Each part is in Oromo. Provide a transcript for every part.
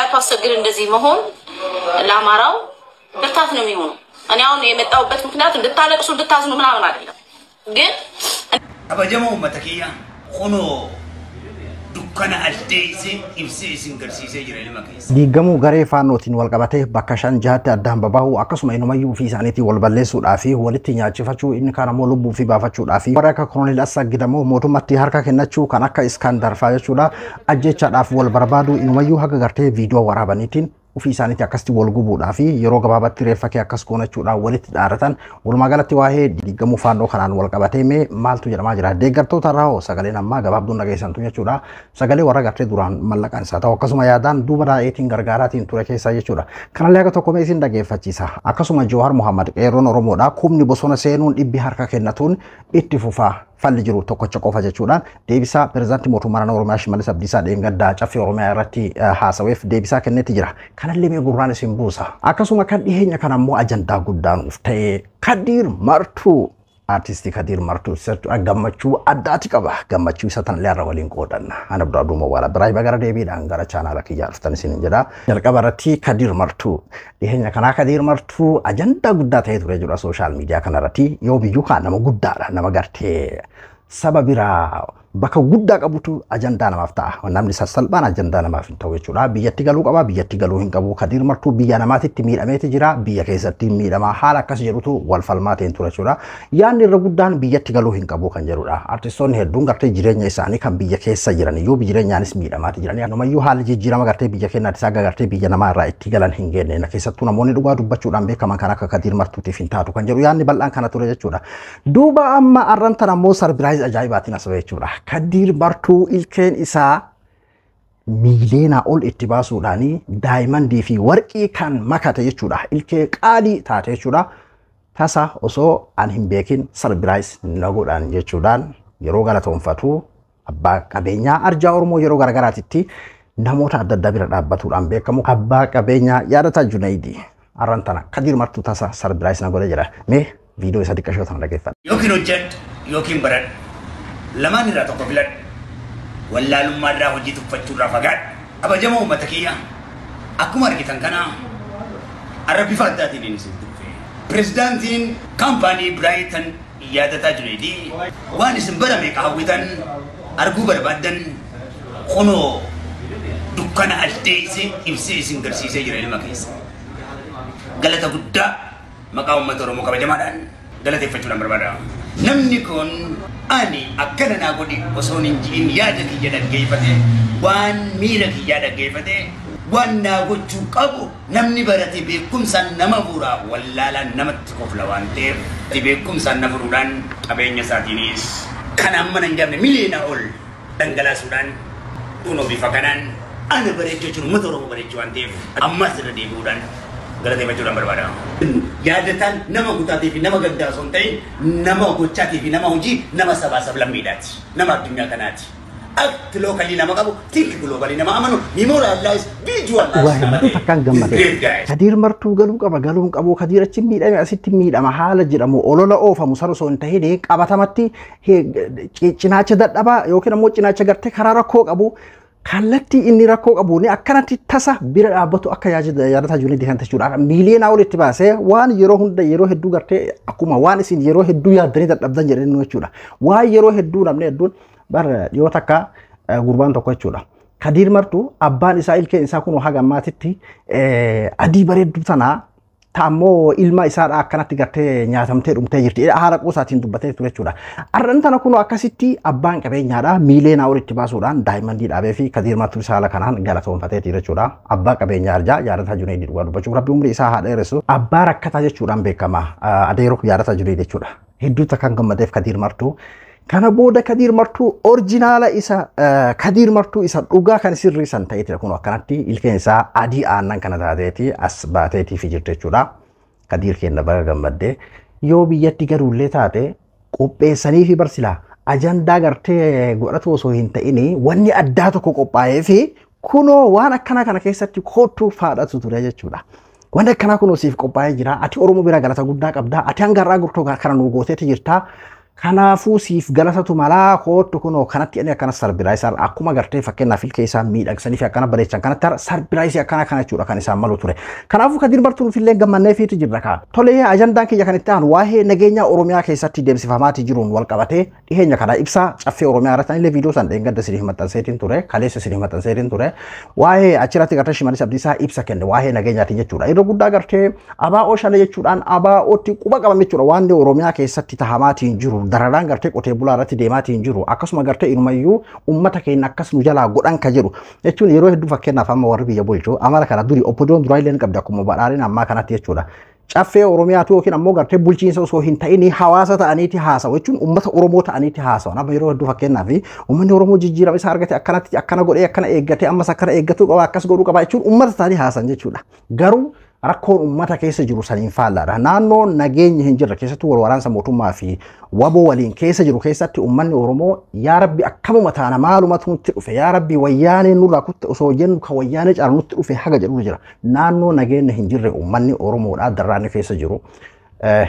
የአቶ አሰግድ እንደዚህ መሆን ለአማራው ብርታት ነው የሚሆነው። እኔ አሁን የመጣሁበት ምክንያት እንድታለቅሱ እንድታዝኑ ምናምን አይደለም፣ ግን Kabajamoo uummata kiyya, kunoo dukkana addeessee ibsee isin garsiisee jira ilma keessa. Diigamuu garee faannootiin wal qabatee bakka shan jahatti addaan babahu, akkasuma inumayyuu ofii isaaniitiin wal balleessuudhaa fi walitti nyaachifachuu, inni kaan ammoo lubbuu fi baafachuudhaa fi warra akka Koloneel Assaggid ammoo mootummatti harka kennachuu, kan akka Iskaandar fa'aa jechuudha, ajjechaadhaaf wal barbaadu, inumayyuu haga gartee viidiyoo waraabaniitiin ofii isaaniitti akkasitti wal gubuudhaa fi yeroo gabaabaatti reeffa kee akkas goonachuudhaan walitti dhaaratan. Walumaa galatti waa'ee diigamuu faannoo kanaan wal qabatee mee maaltu jedhamaa jira? Deeggartoota irraa hoo sagaleen ammaa gabaabduun dhageessantu jechuudha. Sagalee warra gartee duraan mallaqaan isaa ta'u akkasuma yaadaan duuba daa'eetiin gargaaraatiin ture keessaa jechuudha. Kanallee akka tokko mee isin dhageeffachiisa. Akkasuma Jowaar Muhammad, qeerroon Oromoodha. Kumni bosona seenuun dhibbi harka kennatuun itti fufaa, falli jiru tokkocha qofa jechuudhaan deebisaa pirezidaantii mootummaa naannoo Oromiyaa Shimallis Abdiisaa dheengaddaa caffee Oromiyaa irratti haasaweef deebisaa kenneeti jira. Kanallee mee gurraan isin buusa. Akkasuma kan dhiheenya kana ammoo ajandaa guddaa nuuf ta'e Kadiir Martuu, artistii Kadiir Martuu gammachuu addaati qaba. Gammachuu isa tanallee irra waliin qoodanna. Ana biraa duuma waala biraa gara deebiidhaan gara chaanaala kiyyaa dhuftan isin jedha. Jalqaba irratti Kadiir Martuu, dhiheenya kanaa Kadiir Martuu ajandaa guddaa ta'ee ture jechuudha social media kanarratti. Yoo biyyuu kaan nama guddaadha, nama gartee saba biraa bakka guddaa qabutu ajandaa namaaf ta'a. Namni sassalphaan ajandaa namaaf hin ta'u jechuudha. Biyyatti galuu qaba, biyyatti galuu hin qabu. Kadiir Martuu biyya namaatitti miidhameeti jira, biyya keessatti miidhamaa haala akkas jedhutu wal falmaa ta'een ture jechuudha. Yaadni irra guddaan biyyatti galuu hin qabu kan jedhudha. Artistoonni hedduun gartee jireenya isaanii kan biyya keessa jiran iyyuu jireenyaanis miidhamaati jiran. Namayyuu haalli jijjiirama gartee biyya keenyaatti isaa gartee biyya namaa irraa itti galan hin genne. Keessattuu namoonni dhugaa dubbachuudhaan beekaman kan akka Kadiir Martuutiif hin taatu kan jedhu yaadni bal'aan kana ture jechuudha. Duuba amma arran tan ammoo surprise ajaa'ibaatiin as ba'e jechuudha. Kadiir Martuu ilkeen isaa miiliyoonaa ol itti baasuudhaan diamondii fi warqii kan makate jechuudha. Ilkee qaalii taate jechuudha. Tasa osoo an hin beekin surprise na godhan jechuudhaan yeroo galatoonfatu, abbaa qabeenyaa arjaa Oromoo yeroo garagaraatitti namoota adda addaa bira dhaabbatuudhaan beekamu, abbaa qabeenyaa Yaadataa Junaayidii, arran tana Kadiir Martuu tasa surprise na godhe jira. Mee viidiyoo isa xiqqashoo tana dhaggeeffadha. Yookiin hojjedhu yookiin baradhu. Lamaan irraa tokko filadhu. Wallaalummaa irraa, hojii tuffachuu irraa fagaadhu. Kabajamoo uummata kiyya, akkuma argitan kana arra bifa addaatiin inni isin dhufe. Pirezidaantiin kaampaanii Biraayitan Yaadataa Junaayidii waan isin barame hawwitan arguu barbaaddan kunoo dukkana addeessee ibsee isin garsiisee jira ilma keessa. Galata guddaa maqaa uummata Oromoo kabajamaadhaan galateeffachuudhaan barbaada. Namni kun ani akkana naa godhi osoo hin ji'in yaada kiyya dhaggeeffate, waan miira kiyyaa dhaggeeffate, waan naa gochuu qabu. Namni barate beekumsaan nama furaa, wallaalaan namatti kofla waan ta'eef, beekumsaan na furuudhaan qabeenya isaatiinis kan amma hin jabne miliyoona ol dhangalaasuudhaan kunoo bifa kanaan ana bareechuu jechuun uummata Oromoo bareechuu waan ta'eef, ammas irra deebi'uudhaan galateeffachuudhaan barbaada. Yaadataan nama kutaatii fi nama gaddaa osoo hin ta'in, nama gochaatii fi nama hojii, nama sabaa sablammiidhaati. Nama addunyaa kanaati. Act locally nama qabu, think globally nama amanu, memorialize, visualize Waa nama hedduu ta'e. takkaan gammade. Great guy. Kadiir Martuu galuu qaba, galuu hin qabu, Kadiir achi miidhame, asitti miidhama haala jedhamu olola oofamu sana osoo hin tahin, qabatamatti cinaacha dadhabaa yookiin ammoo cinaacha gartee karaa rakkoo qabu, kallattii inni rakkoo qabu ni akkanatti tasa bira dhaabbatu akka Yaadataa Junaayidii kan jechuudha. Miiliyoonaa olitti baasee waan yeroo hunda yeroo hedduu gartee akkuma waan isin yeroo hedduu yaaddanii dadhabdan jedhanii jechuudha. Waan yeroo hedduu namni hedduun bara dhiyoo takka gurbaan tokko jechuudha. Kadiir Martuu abbaan isaa ilkeen isaa kun haga ammaatitti adii bareedduu tanaa taammoo ilma isaadha akkanatti gartee nyaatamtee dhumtee jirti. Haala quusaatiin dubbatee ture jechuudha. Arran tana kun akkasitti abbaan qabeenyaadha miiliyoonaa olitti baasuudhaan diamondii dhaabee fi Kadiir Martuu isaa haala kanaan galatoonfatee jechuudha. Abbaa qabeenyaa arjaa Yaadataa Junaayidii, dhugaa dubbachuuf Rabbi umrii isaa haa dheeressu. Abbaa rakkataa jechuudhaan beekama. Adeeroo Yaadataa Junaayidii jechuudha. Hedduu takkaan gammadeef Kadiir Martuu. Kana booda Kadiir Martuu original isa Kadiir Martuu isa dhugaa kan sirrii san ta'eetidha, kun akkanatti ilkeen isaa adii aannan kana taateeti as baateetii fi jirtu jechuudha. Kadiir kenna, baga gammaddee. Yoo biyyatti galuullee taate qopheessanii fi barsilaa ajandaa gartee godhatu osoo hin ta'in, wanni addaa tokko qophaa'ee fi kunoo waan akkana kana keessatti kootuu faadhatu ture jechuudha. Wanni akkanaa kunoo siif qophaa'ee jira. Ati Oromoo bira galata guddaa qabda. Ati hanga har'aa gurtoo kana nuu gooteeti jirta. Kanaafuu siif galatatu malaa koottu kunoo kanatti inni akkana surprise akkuma gartee fakkeenyaaf ilkee isaa miidhagsanii fi akkana bareechan kanatti surprise akkana kana jechuudha kan isaan malu ture. Kanaafuu Kadir Martuu illee gammanneefiitu jirra kaa. Tolee, ajandaan kiyya kan itti aanu waa'ee nageenya Oromiyaa keessatti deemsifamaatii jiruun wal qabatee dhiheenya kana ibsaa caffee Oromiyaa irratti illee viidiyoo san dheengadda isiniif maxxanseetiin ture, kaleessa isiniif maxxanseetiin ture, waa'ee achirratti gartee Shimallis Abdiisaa ibsa kenne waa'ee nageenyaatiin jechuudha. Irra guddaa gartee ABO Shanee jechuudhaan ABOtti quba qabame jechuudha waan Oromiyaa keessatti tahamaatiin jiru, dararaan gartee qotee bulaa irratti deemaatiin jiru, akkasuma gartee inumayyuu uummata keenya akkas nu jalaa godhan ka jedhu jechuun yeroo hedduu fakkeenyaaf amma warri biyya bulchu amala kana duri oppodoon duraa illee ni qabdi akkuma badhaadhina ammaa kanatti jechuudha. Caffee Oromiyaatu yookiin ammoo gartee bulchiinsa osoo hin ta'in hawaasa ta'aniiti haasawu jechuun uummata Oromoo ta'aniiti haasawu. Amma yeroo hedduu fakkeenyaaf uummanni Oromoo jijjiirama isaa argate akkanatti akkana godhee akkana eeggate ammas akkana eeggatuu qaba akkas godhuu qaba jechuun uummata ta'anii haasan jechuudha. Garuu rakkoon uummata keessa jiru saniin faallaadha. Naannoo nageenyi hin jirre keessattuu wal waraansa mootummaa fi waboo waliin keessa jiru keessatti uummanni Oromoo yaa Rabbi akkamuma taana maalumatu nutti dhufe, yaa Rabbi wayyaanee nurraa kutte osoo jennu kan wayyaanee caalu nutti dhufe haga jedhu jira. Naannoo nageenyi hin jirre uummanni Oromoodhaa darraanni keessa jiru.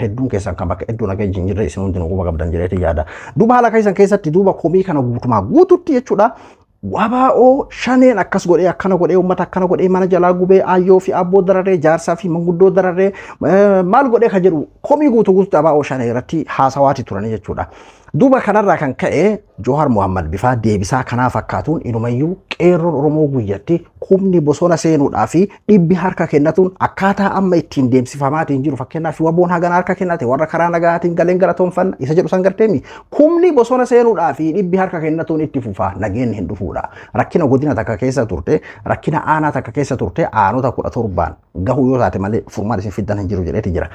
Hedduun keessan kan bakka hedduu nageenyi hin jirre isin hundinuu quba qabdan jedheeti yaada. Duuba haala keessan keessatti duuba komii kana guutumaa guututti jechuudha. WBO Shaneen akkas godhee akkana godhee uummata akkana godhee mana jalaa gubee aayyoo fi abboo dararee jaarsaa fi manguddoo dararee maal godhee ka jedhu komii guutuu guututti ABO Shanee irratti haasawaati turanii jechuudha. Duuba kanarraa kan ka'e Johaar Muhammad bifaa deebisaa kanaa fakkaatuun inumayyuu qeerroon Oromoo guyyatti kumni bosona seenuudhaa fi dhibbi harka kennatuun akkaataa amma ittiin deemsifamaatiin jiru fakkeenyaaf waboon hagana harka kennate warra karaa nagaatiin galeen galatoonfanna isa jedhu san garteemi kumni bosona seenuudhaa fi dhibbi harka kennatuun itti fufaa nageenyi hin dhufuudha. Rakkina godina takka keessa turte, rakkina aanaa takka keessa turte aanota 17 gahuu yoo taate malee furmaan isin fiddan hin jiru jedheeti jira.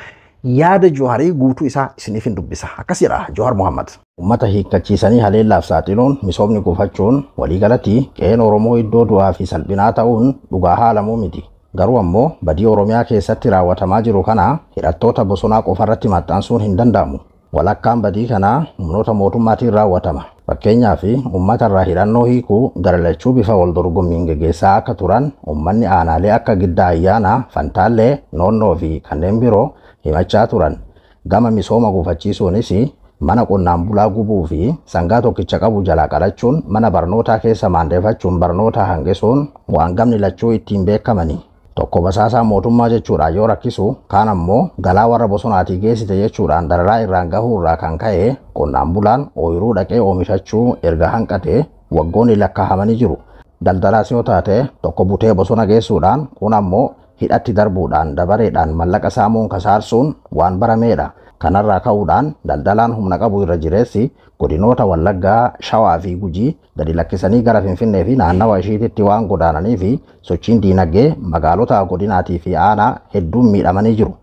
Yaada Joharii guutuu isaa isiniif hin dubbisa. Akkas jedha Johaar Muhammad. Uummata hiikkachiisanii haleellaaf saaxiluun misoomni gufachuun waliigalatti qe'een Oromoo iddoo du'aa fi salphinaa ta'uun dhugaa haalamuu miti. Garuu ammoo badii Oromiyaa keessatti raawwatamaa jiru kana hidhattoota bosonaa qofarratti maxxansuun hin danda'amu. Walakkaan badii kanaa humnoota mootummaatiin raawwatama. Fakkeenyaaf uummata irraa hidhannoo hiikuu garalachuu bifa wal dorgommiin geggeessaa akka turan uummanni aanaalee akka Giddaa Ayyaanaa, Fantaallee, Noonnoo fi kanneen biroo himachaa turan. Gama misooma gufachiisuunis mana qonnaan bulaa gubuu fi sangaa tokkicha qabu jalaa qalachuun mana barnootaa keessa maandeeffachuun barnoota hangisuun waan gamni lachuu ittiin beekamani. Tokko basaasaa mootummaa jechuudhaan yoo rakkisu kaan ammoo galaa warra bosonaatii geessite jechuudhaan dararaa irraan gahuu irraa kan ka'e qonnaan bulaan ooyiruu dhaqee oomishachuu erga hanqate waggoonni lakkaa'amanii jiru. Daldalaas yoo taate tokko butee bosona geessuudhaan kun ammoo hidhatti darbuudhaan dabareedhaan mallaqa saamuun kasaarsuun waan barameedha. Kanarraa ka'uudhaan daldalaan humna qabu irra jireessi godinoota Wallaggaa, Shawaa fi Gujii gadi lakkisanii gara Finfinnee fi naannawa ishiititti waan godaananii fi sochiin diinagdee magaalota godinaatii fi aanaa hedduun miidhamanii jiru.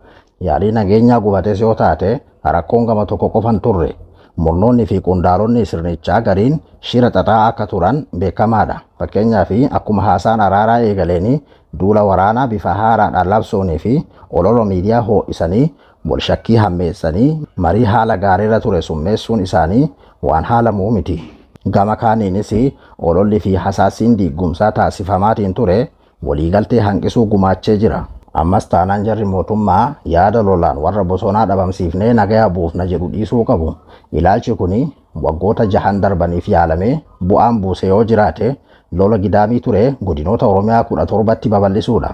Yaalii nageenyaa gubates yoo taate rakkoon gama tokko qofan turre. Murnoonni fi qondaalonni sirnichaa gariin shira xaxaa akka turan beekamaadha. Fakkeenyaaf akkuma haasaan araaraa eegaleenii duula waraanaa bifa haaraadhaan labsuunii fi olola miidiyaa ho'isanii wal shakkii hammeessanii marii haala gaariirra ture summeessuun isaanii waan haalamuu miti. Gama kaaniinis ololli fi hasaasiin diigumsaa taasifamaatiin ture waliigaltee hanqisuu gumaachee jira. Ammas taanaan jarri mootummaa yaada lolaan warra bosonaa dhabamsiifnee nagaya buufna jedhu dhiisuu qabu. Ilaalchi kuni waggoota 6 darbaniif yaalamee bu'aan buuse yoo jiraate lola gidaamii ture godinoota Oromiyaa 17tti babal'isuudha.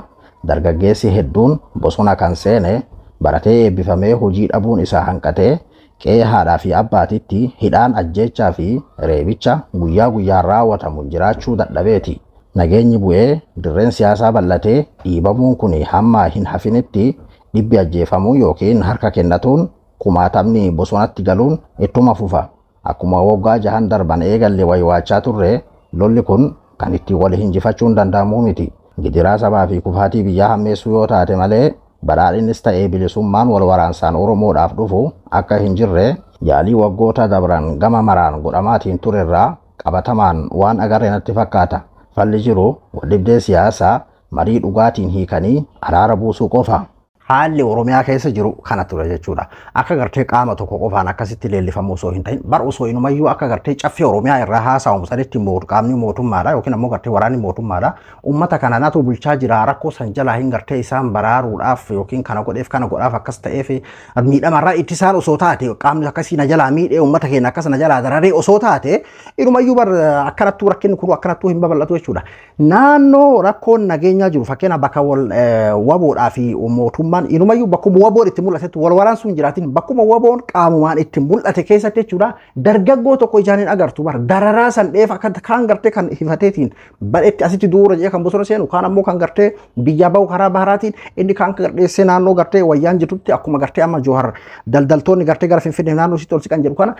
Dargaggeessi hedduun bosona kan seene baratee eebbifamee hojii dhabuun isaa hanqatee qe'ee haadhaa fi abbaatitti hidhaan ajjeechaa fi reebicha guyyaa guyyaan raawwatamu jiraachuu dadhabeeti. Nageenyi bu'ee dirreen siyaasaa bal'atee dhiibamuun kun hamma hin hafinitti dhibbi ajjeefamuu yookiin harka kennatuun kumaatamni bosonatti galuun ittuma fufa. Akkuma waggaa 6 darban eegalle waywaachaa turre lolli kun kan ittiin wal hinjifachuun danda'amuu miti. Gidiraa sabaa fi kufaatii biyyaa hammeessuu yoo taate malee badhaadhinnis ta'ee bilisummaan wal waraansaan Oromoodhaaf dhufu akka hin jirre yaalii waggoota dabran gama maraan godhamaatiin turerraa qabatamaan waan agarre natti fakkaata. Falli jiru waldhibdee siyaasaa marii dhugaatiin hiikanii araara buusuu qofa. Haalli Oromiyaa keessa jiru kana ture jechuudha. Akka gartee qaama tokko qofaan akkasitti leellifamu osoo hin ta'in bar osoo inumayyuu akka gartee caffee Oromiyaa irraa haasa'amu sanitti qaamni mootummaadha yookiin ammoo gartee waraanni mootummaadha. Uummata kana natu bulchaa jira rakkoo san jalaa hin gartee isaan baraaruudhaaf yookiin kana godheef kana godhaaf akkas ta'eef miidhamarraa ittisaan osoo taate qaamni akkasii na jalaa miidhee uummata keenya akkas na jalaa dararee osoo taate inumayyuu bar akkanattuu rakkinni kun akkanattuu hin babal'atu jechuudha. Naannoo rakkoon nageenyaa jiru fakkeenyaaf bakka wal waboodhaa fi mootummaan inumayyuu bakkuma waboon itti mul'atetti wal waraan sun jiraatin bakkuma waboon qaamumaan itti mul'ate keessatti jechuudha dargaggoo tokko ijaan hin agartu bar dararaa san dheef akka kaan gartee kan hifateetiin badhetti asitti duura jedhee kan bosona seenu kaan ammoo kan gartee biyya bahu karaa baharaatiin inni kaan gardheessee naannoo gartee wayyaan jirtutti akkuma gartee amma Joohar daldaltoonni gartee gara Finfinnee naannoo sitti ol siqan jedhu kana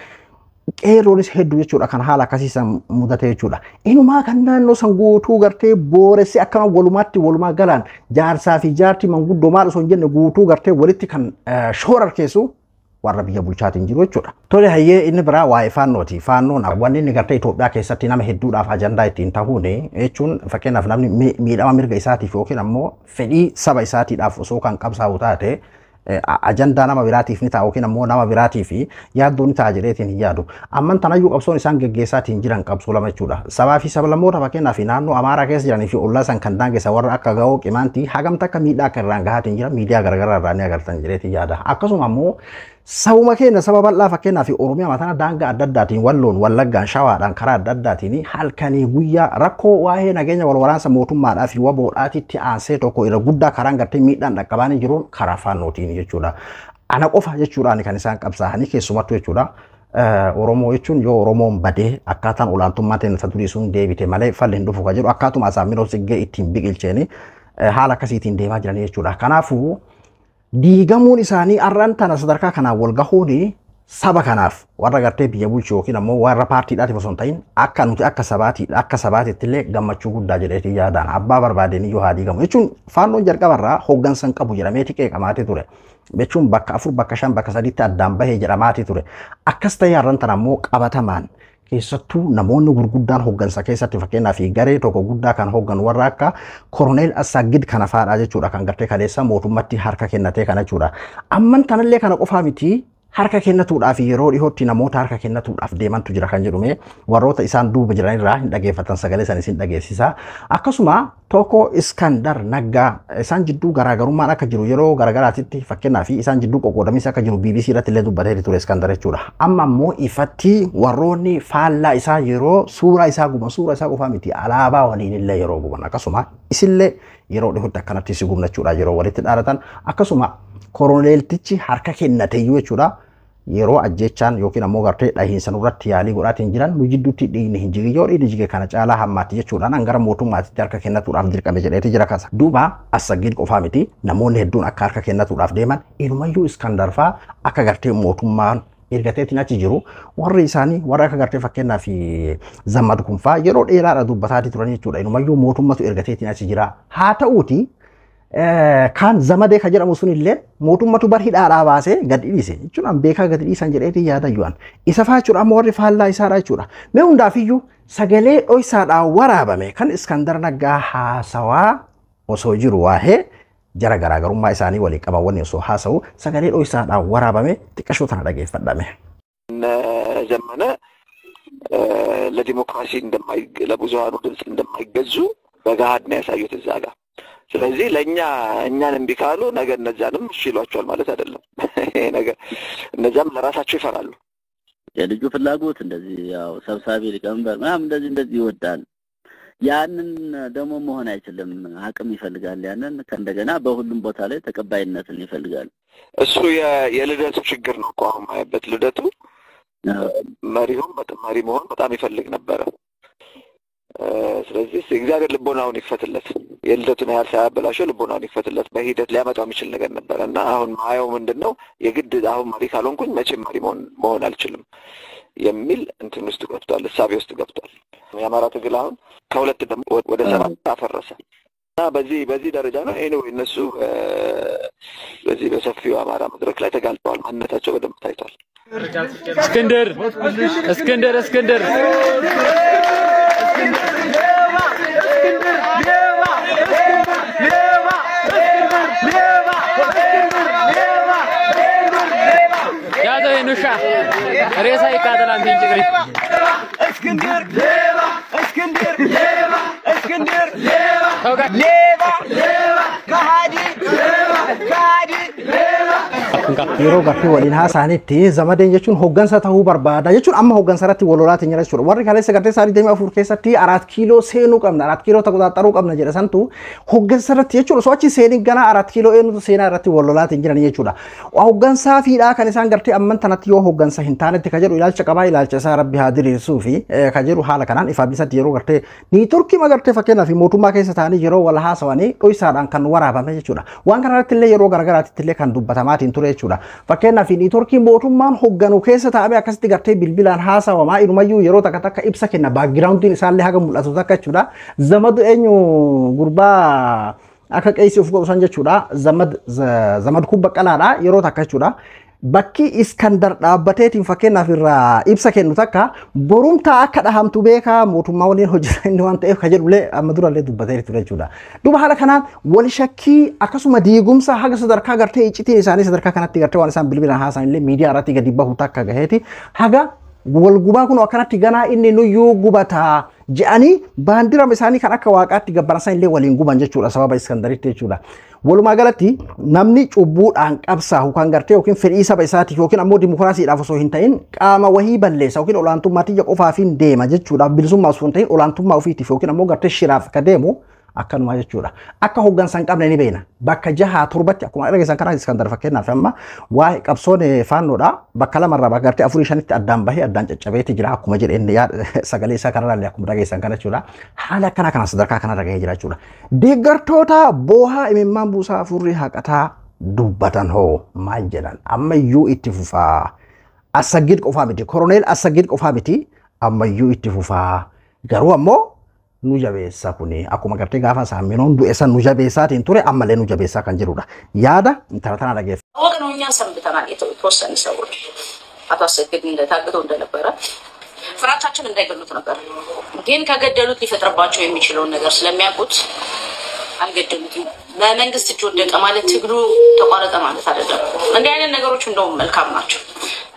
qeerroonis hedduu jechuudha kan haala akkasiisan mudate jechuudha. Inumaa kan naannoo san guutuu gartee booressee akkama walumaatti walumaa galaan jaarsaa fi jaartii manguddoo maal osoo hin jenne guutuu gartee walitti kan shoorarkeessu warra biyya bulchaatiin jiru jechuudha. Tole hayyee inni biraa waa'ee faannooti. Faannoon wanni inni gartee Itoophiyaa keessatti nama hedduudhaaf ajandaa ittiin tahuun jechuun fakkeenyaaf namni miidhama mirga isaatiif yookiin ammoo fedhii saba isaatiidhaaf osoo kan qabsaa'u taate ajandaa nama biraatiif ni ta'a yookiin ammoo nama biraatiif yaaddoo ni ta'a jedheetiin hin yaadu. Amman tanayyuu qabsoon isaan geggeessaatiin jiran qabsoo lama jechuudha. Sabaa fi sablammoota fakkeenyaaf naannoo Amaaraa keessa jiranii fi ollaa san kan daangessa warra akka Ga'oo Qimaantii hagamta akka miidhaa akka irraan gahaatiin jiran miidiyaa garaagaraa irraa ni agartan jedheetiin yaada. Akkasuma ammoo sabuma keenya saba bal'aa fakkeenyaaf Oromiyaa mataa daangaa adda addaatiin Walloon, Wallaggaan, Shawaadhaan karaa adda addaatiin halkanii guyyaa rakkoo waa'ee nageenya wal waraansa mootummaadhaa fi waboodhaatitti aansee tokko irra guddaa karaan gartee miidhaan dhaqqabaanii jiruun karaa faannootiin jechuudha. Ana qofa jechuudhaan kan isaan qabsaa'anii keessumattuu jechuudha. Oromoo jechuun yoo Oromoon badee akkaataan olaantummaa ta'e durii sun deebite malee falli hin dhufu kan jedhu akkaatuma Asaaminoo Tsiggee ittiin biqilcheeni haala akkasiitiin deemaa jiranii jechuudha. Kanaafuu diigamuun isaanii har'aan tana sadarkaa kanaan wal gahuun saba kanaaf warra gartee biyya bulchu yookiin ammoo warra paartiidhaatiif osoo hin ta'in akka nuti akka sabaati akka sabaatitti illee gammachuu guddaa jedheetii yaadaan abbaa barbaadeen iyyuu haa diigamu jechuun faannoon jalqabarraa hooggansa hin qabu jedhameeti qeeqamaatee ture. Jechuun bakka 4 bakka 5 bakka 3tti addaan bahee jedhamaatee ture. Akkas ta'ee har'aan tana ammoo qabatamaan keessattuu namoonni gurguddaan hooggansa keessatti fakkeenyaaf garee tokko guddaa kan hooggan warra akka Koroneel Assaggid kana fa'aadha jechuudha kan gartee kaleessa mootummatti harka kennatee kana jechuudha. Amman tanallee kana qofaa miti harka kennatuudhaaf yeroo dhihootti namoota harka kennatuudhaaf deemantu jira kan jedhume warroota isaan duuba jiranirraa hin dhageeffatan sagalee san isin dhageessisa. Akkasuma tokko Iskandar Naggaa isaan jidduu garaagarummaan akka jiru yeroo garaagaraatitti fakkeenyaaf isaan jidduu qoqqoodamiinsi akka jiru BBC irratti illee dubbatee ture Iskandar jechuudha. Amma ammoo ifatti warroonni faallaa isaa yeroo suuraa isaa guban suuraa isaa qofaa miti alaabaa waliin illee yeroo guban akkasuma isillee yeroo dhihootti akkanatti si gubnachuudha yeroo walitti dhaadatan akkasuma koroneeltichi harka kennateyyuu jechuudha. Yeroo ajjechaan yookiin ammoo gartee dhahiinsa nurratti yaalii godhaatiin jiran nu jidduutti dhiigni hin jige yoo dhiigni jige kana caalaa hammaatti jechuudhaan gara mootummaatti harka kennatuudhaaf dirqame jedheeti jira kasa. Duuba Assaggid qofaa miti namoonni hedduun akka harka kennatuudhaaf deeman inumayyuu Iskandar fa'aa akka gartee mootummaan ergateetiin achi jiru warri isaanii warra akka gartee fakkeenyaaf Zammad kun fa'aa yeroo dheeraadha dubbataatii turan jechuudha. Inumayyuu mootummatu ergateetiin achi jira. Haa ta'uuti kan zamadee kan jedhamu sun illee mootummatu bar hidhaadhaa baasee gad dhiise jechuun beekaa gad dhiisan jedheetii yaada yu'an. Isa fa'aa jechuudha amma warri faallaa isaadha jechuudha. Mee hundaafiyyuu sagalee dhoysaadhaan waraabame kan Iskandar Naggaa haasawaa osoo jiru waa'ee jara garaagarummaa isaanii waliin qaban wanni osoo haasa'u sagalee dhoysaadhaan waraabame xiqqashoo tana dhageeffadhame. ዘመነ ለዲሞክራሲ ለብዙሃኑ ድምፅ እንደማይገዙ በገሃድ ነው ያሳዩት እዛ ጋር። ስለዚህ ለኛ እኛን እምቢ ካሉ ነገ እነዛንም እሺ ይሏቸዋል ማለት አይደለም። ይሄ ነገር እነዛም ለራሳቸው ይፈራሉ። የልጁ ፍላጎት እንደዚህ ያው ሰብሳቢ ሊቀመንበር ምናምን እንደዚህ እንደዚህ ይወዳል። ያንን ደግሞ መሆን አይችልም። አቅም ይፈልጋል። ያንን ከእንደገና በሁሉም ቦታ ላይ ተቀባይነትን ይፈልጋል። እሱ የልደቱ ችግር ነው እኮ አሁን ማየበት። ልደቱ መሪውን መሪ መሆን በጣም ይፈልግ ነበር። ስለዚህ እግዚአብሔር ልቦናውን ይክፈትለት። የልደቱን ያህል ሳያበላሸው ልቦናውን ይክፈትለት። በሂደት ሊያመጣው የሚችል ነገር ነበር እና አሁን ማየው ምንድነው የግድ አሁን መሪ ካልሆንኩኝ መቼም መሪ መሆን አልችልም የሚል እንትን ውስጥ ገብቷል፣ እሳቤ ውስጥ ገብቷል። የአማራ ትግል አሁን ከሁለት ደግሞ ወደ 7 አፈረሰ እና በዚህ ደረጃ ነው። ኤኒዌይ እነሱ በዚህ በሰፊው አማራ መድረክ ላይ ተጋልጠዋል። ማንነታቸው በደንብ ታይቷል። እስክንድር እስክንድር እስክንድር ሬሳ ይቃጠል። አንተ እንጭቅሪ እስክንድር ሌባ፣ እስክንድር ሌባ፣ እስክንድር ሌባ፣ ሌባ፣ ሌባ፣ ከሃዲ ሌባ፣ ከሃዲ ሌባ። Yeroo gartee waliin haasa'anitti zamadeen jechuun hoggansa ta'uu barbaada jechuun amma hoggansa irratti wal lolaatiin jira jechuudha. Warri kaleessa gartee sa'aatii 24 keessatti Araat Kiiloo seenuu qabna, Araat Kiiloo taquxaaxaruu qabna jedha santu hoggansa irratti jechuudha. Osoo achi seenin ganaa Araat Kiiloo eenyutu seenaa irratti wal lolaatiin jiran jechuudha. Hoggansaa fiidhaa kan isaan gartee amman tanatti yoo hoggansa hin taanetti ka jedhu ilaalcha qabaa, ilaalcha isaa rabbi haa diriirsuu fi ka jedhu haala kanaan ifaa bilisatti yeroo gartee niitorkii magartee fakkeenyaaf mootummaa keessa ta'anii yeroo wal haasawanii dho'isaadhaan kan waraabame jechuudha. Waan kanarratti illee yeroo garagaraatti illee kan dubbatamaatiin ture jechuudha. Fakkeenyaaf niitorkii mootummaan hogganu keessa taa'ame akkasitti gartee bilbilaan haasawamaa inumayyuu yeroo takka takka ibsa kenna, backgroundiin isaallee haga mul'atu takka jechuudha. Zamadu eenyu gurbaa akka qeessi of godhu san jechuudha. Zamad Zamadkuu Baqqalaadha yeroo takka jechuudha. Bakki Iskandar dhaabbateetiin fakkeenyaaf irraa ibsa kennu takka borumtaa akka dhahamtu beekaa mootummaa waliin hojjeta inni waan ta'eef ka jedhullee amma durallee dubbatee ture jechuudha. Duuba haala kanaan wal shakkii akkasuma diigumsa haga sadarkaa gartee iccitiin isaanii sadarkaa kanatti gartee waan isaan bilbilaan haasan illee miidiyaa irratti gadi bahu takka gaheeti haga wal gubaa kun akkanatti ganaa inni nuyyuu gubataa je'anii baandira isaanii kan akka waaqaatti gabbaran illee waliin guban jechuudha sababa Iskandaritti jechuudha. Walumaa galatti namni cubbuudhaan qabsaa'u kan gartee yookiin fedhii saba isaatiif yookiin ammoo dimokiraasiidhaaf osoo hin ta'in qaama wahii balleessa yookiin olaantummaa tiyya qofaafiin deema jechuudha. Bilisummaa osoo hin ta'in olaantummaa ofiitiif yookiin ammoo gartee shiraaf ka deemu akkanuma jechuudha. Akka hoggansa hin qabne ni beekna. Bakka jahaa torbatti akkuma dhageessan karaa Iskandar fakkeenyaaf amma waa'ee qabsoon faannoodha. Bakka lamarraa bakka gartee afurii shanitti addaan bahee addaan caccabeeti jira akkuma jedhe inni sagalee isaa kanarraallee akkuma dhageessan kana jechuudha. Haala akkana kana sadarkaa kanarra gahee jira jechuudha. Deeggartoota boohaa imimmaan buusaa afurrii haqataa dubbatan hoo maal jedhan ammayyuu itti fufaa. Assaggid qofaa miti. Koroneel Assaggid qofaa miti. Ammayyuu itti fufaa. Garuu ammoo nu jabeessa kuni akkuma gartee gaafa saaminoon du'e san nu jabeessaatiin ture ammallee nu jabeessaa kan jirudha. Yaada intala tana dhageeffa. ወቅነው እኛ ሰንብተናል። የተወሰኑ ሰዎች አቶ አሰግድ ታግተው እንደነበረ ፍራቻችን እንዳይገሉት ነበር። ግን ከገደሉት ሊፈጥርባቸው የሚችለውን ነገር ስለሚያውቁት አልገደሉትም። በመንግስት እጅ ወደቀ ማለት ትግሉ ተቋረጠ ማለት አይደለም። እንዲህ አይነት ነገሮች እንደውም መልካም ናቸው።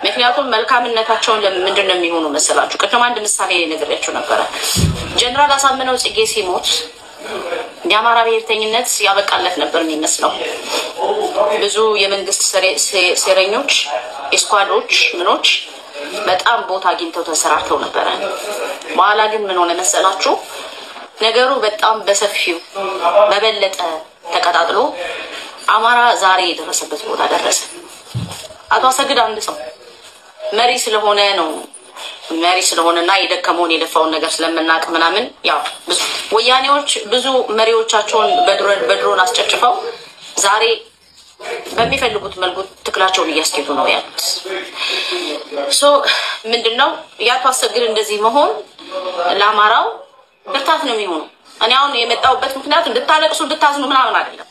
ምክንያቱም መልካምነታቸውን ለምንድን ነው የሚሆኑ መሰላችሁ? ቅድም አንድ ምሳሌ ነግሬያችሁ ነበረ። ጀነራል አሳምነው ጽጌ ሲሞት የአማራ ብሔርተኝነት ያበቃለት ነበር የሚመስለው። ብዙ የመንግስት ሴረኞች፣ ስኳዶች፣ ምኖች በጣም ቦታ አግኝተው ተሰራርተው ነበረ። በኋላ ግን ምን ሆነ መሰላችሁ? ነገሩ በጣም በሰፊው በበለጠ ተቀጣጥሎ አማራ ዛሬ የደረሰበት ቦታ ደረሰ። አቶ አሰግድ አንድ ሰው መሪ ስለሆነ ነው፣ መሪ ስለሆነና የደከመውን የለፋውን ነገር ስለምናውቅ ምናምን ያው ብዙ ወያኔዎች ብዙ መሪዎቻቸውን በድሮን አስጨፍጭፈው ዛሬ በሚፈልጉት መልኩ ትግላቸውን እያስኬዱ ነው ያሉት። So ምንድነው የአቶ አሰግድ እንደዚህ መሆን ለአማራው ብርታት ነው የሚሆነው። እኔ አሁን የመጣሁበት ምክንያት እንድታለቅሱ እንድታዝኑ ምናምን አይደለም።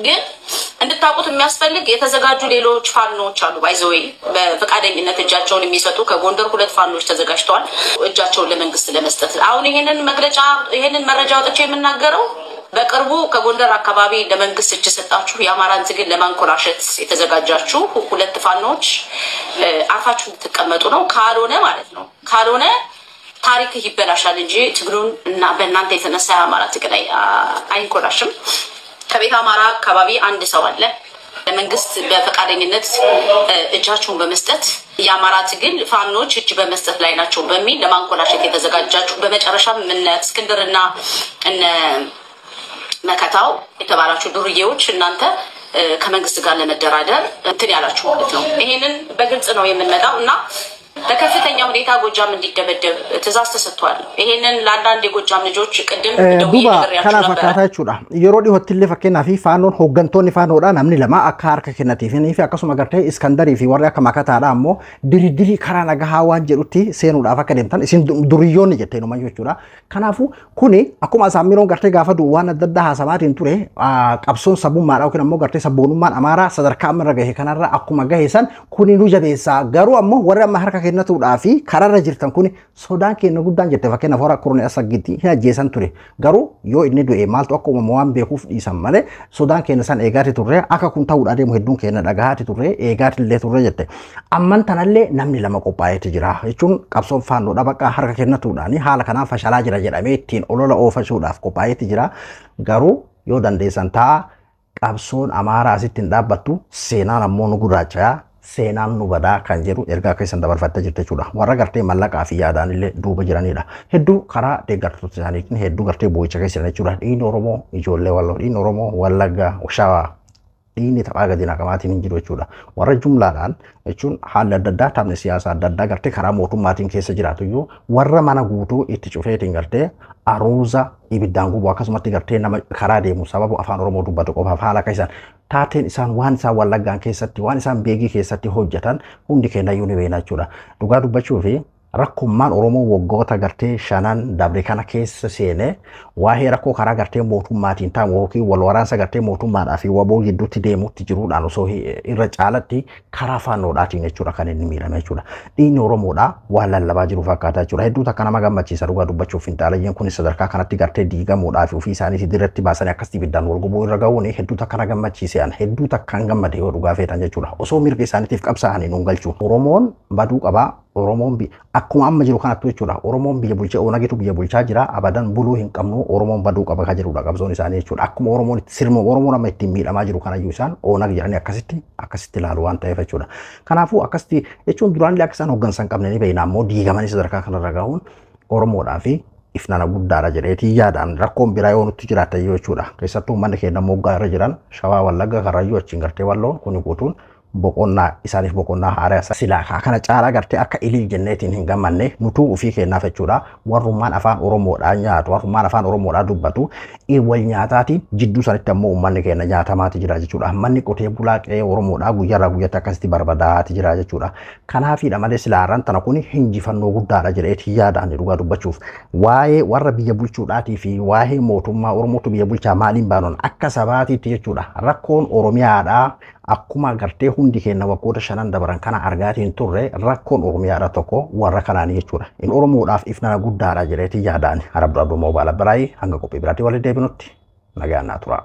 ግን እንድታውቁት የሚያስፈልግ የተዘጋጁ ሌሎች ፋኖች አሉ። By the way በፈቃደኝነት እጃቸውን የሚሰጡ ከጎንደር ሁለት ፋኖች ተዘጋጅተዋል እጃቸውን ለመንግስት ለመስጠት። አሁን ይሄንን መግለጫ ይሄንን መረጃ አውጥቼ የምናገረው በቅርቡ ከጎንደር አካባቢ ለመንግስት እጅ ሰጣችሁ የአማራን ትግል ለማንኮላሸት የተዘጋጃችሁ ሁለት ፋኖች አርፋችሁ እንድትቀመጡ ነው። ካልሆነ ማለት ነው ካልሆነ ታሪክህ ይበላሻል እንጂ ትግሉን እና በእናንተ የተነሳ የአማራ ትግል አይንኮላሽም። ከቤት አማራ አካባቢ አንድ ሰው አለ ለመንግስት በፈቃደኝነት እጃቸውን በመስጠት የአማራ ትግል ፋኖች እጅ በመስጠት ላይ ናቸው በሚል ለማንኮላሸት የተዘጋጃችሁ በመጨረሻም እነ እስክንድርና እነ መከታው የተባላችሁ ዱርዬዎች እናንተ ከመንግስት ጋር ለመደራደር እንትን ያላችሁ ማለት ነው። ይሄንን በግልጽ ነው የምንመጣው እና በከፍተኛ ሁኔታ ጎጃም እንዲደበደብ ትዕዛዝ ተሰጥቷል። ይሄንን ለአንዳንድ የጎጃም ልጆች ቅድም ደውዬ Duuba ነግሬያችሁ kana ነበረ። fakkaataa jechuudha. Yeroo dhiyootti illee fakkeenyaa fi faannoon hooggantoonni faannoodha namni lama akka harka kennatiif fi akkasuma gartee Iskandarii fi warri akka makataadha ammoo diriirii karaa nagahaa waan jedhutti seenuudhaaf akka deemtan isin duriyyoonni jettee numayyuu jechuudha. Kanaafuu kuni akkuma Asaammiroon gartee gaafa du'u waan adda addaa haasamaatiin ture qabsoon sabummaadha yookiin ammoo gartee sabboonummaan Amaaraa sadarkaa amma irra gahe kanarra akkuma gahe san kuni nu jabeessa, garuu ammoo warri amma harka kennatuudhaa fi karaarra jirtan kun sodaan keenya guddaan jette. Fakkeenyaaf warra Koronel Asaggitti hin ajjeesan ture. Garuu yoo inni du'e maaltu akka uumamu waan beekuuf dhiisan malee sodaan keenya san eegaati turre, akka kun ta'uudhaa deemu hedduun keenya dhagahaati turre, eegaati illee turre jette. Amman tanallee namni lama qophaa'eeti jira jechuun qabsoon faannoodha bakka harka kennatuudhaan haala kanaan fashalaa jira jedhamee ittiin olola oofachuudhaaf qophaa'eeti jira. Garuu yoo dandeessan ta'a, qabsoon Amaaraa asitti hin dhaabbattu, seenaan ammoo nu gurraachayaa, seenaan nu badaa kan jedhu ergaa keessan dabarfattee jirti jechuudha. Warra gartee mallaqaa fi yaadaan illee duuba jiranidha. Hedduu karaa deeggartoota isaaniitiin hedduu gartee boo'icha keessa jiran jechuudha. Dhiigni Oromoo ijoollee Walloo, dhiigni Oromoo Wallaggaa, Shawaa, dhiigni taphaa gadi naqamaatiin hin jiru jechuudha. Warra jumlaadhaan jechuun haalli adda addaa, taphni siyaasaa adda addaa gartee karaa mootummaatiin keessa jiraatu iyyuu, warra mana guutuu itti cufeetiin gartee aruuza ibiddaan gubu, akkasumatti gartee nama karaa deemu sababa afaan Oromoo dubbatu qofaaf haala akka isaan taateen isaan waan isaan Wallaggaan keessatti, waan isaan Beegii keessatti hojjetan hundi keenya iyyuu ni beekna jechuudha. Dhugaa dubbachuu fi rakkummaan Oromoo waggoota gartee shanan dabre kana keessa seenee waa'ee rakkoo karaa gartee mootummaatiin ta'u yookiin wal waraansa gartee mootummaadhaa fi waboo gidduutti deemuutti jiruudhaan osoo irra caalatti karaa faannoodhaatiin jechuudha kan inni miidhame jechuudha. Dhiigni Oromoodhaa waan lallabaa jiru fakkaata jechuudha. Hedduu takka nama gammachiisa dhugaa dubbachuuf, finxaalayyeen kunis sadarkaa kanatti gartee diigamuudhaa fi ofii isaaniitii dirratti baasanii akkasitti ibiddaan wal gubuu irra ga'uun hedduu takka na gammachiise, an hedduu takkaan gammade yoo dhugaa feetan jechuudha. Osoo mirga isaaniitiif qabsaa'anii nuun galchu. Oromoon baduu qabaa. Oromoon akkuma amma jiru kanatti jechuudha. Oromoon biyya bulchaa, Onagitu biyya bulchaa jira. Abadan buluu hin qabnu, Oromoon baduu qaba kan jedhudha qabsoon isaanii jechuudha. Akkuma Oromoon itti sirma Oromoon amma ittiin miidhamaa jiru kanayyuu isaan Onag jedhanii akkasitti ilaalu waan ta'eef jechuudha. Kanaafuu akkasitti jechuun duraan illee akka isaan hooggansa hin qabne ni beekna, ammoo diigamanii sadarkaa kanarra gahuun Oromoodhaa fi ifnana guddaadha jedheetii yaadaan, rakkoon biraa yoo nutti jiraate jechuudha. Keessattuu uummanni keenya moggaa irra jiran, Shawaa, Wallagga, Karrayyuu, achiin gartee Walloon kuni guutuun boqonnaa isaaniif boqonnaa haaraa silaa kana caalaa gartee akka ilil jenneetiin hin gammanne nutuu ofii kennaaf jechuudha. Warrummaan afaan Oromoodhaan nyaatu, warrummaan afaan Oromoodhaan dubbatu wal nyaataatiin jidduu sanitti ammoo uummanni keenya nyaatamaati jira jechuudha. Manni qotee bulaa qe'ee Oromoodhaa guyyaarraa guyyatti akkasitti barbadaati jira jechuudha. Kanaafiidha malee silaarraan tana kun hinjifannoo guddaadha jedheetii yaadaan dhugaa dubbachuuf. Waa'ee warra biyya bulchuudhaatii fi waa'ee mootummaa Oromootu biyya bulchaa maaliin baanoon akka sabaatiitti jechuudha. Rakkoon Oromiyaadhaa akkuma gartee hundi keenya waggoota shanan dabaran kana argaatiin turre, rakkoon Oromiyaadha tokko warra kanaanii jechuudha. Inni Oromoodhaaf ifnana guddaadha jedheetii yaadaan. Arabdu Abduu Moobaala Biraayii, hanga qophii biraatti walitti deebinutti nagaan naa tura.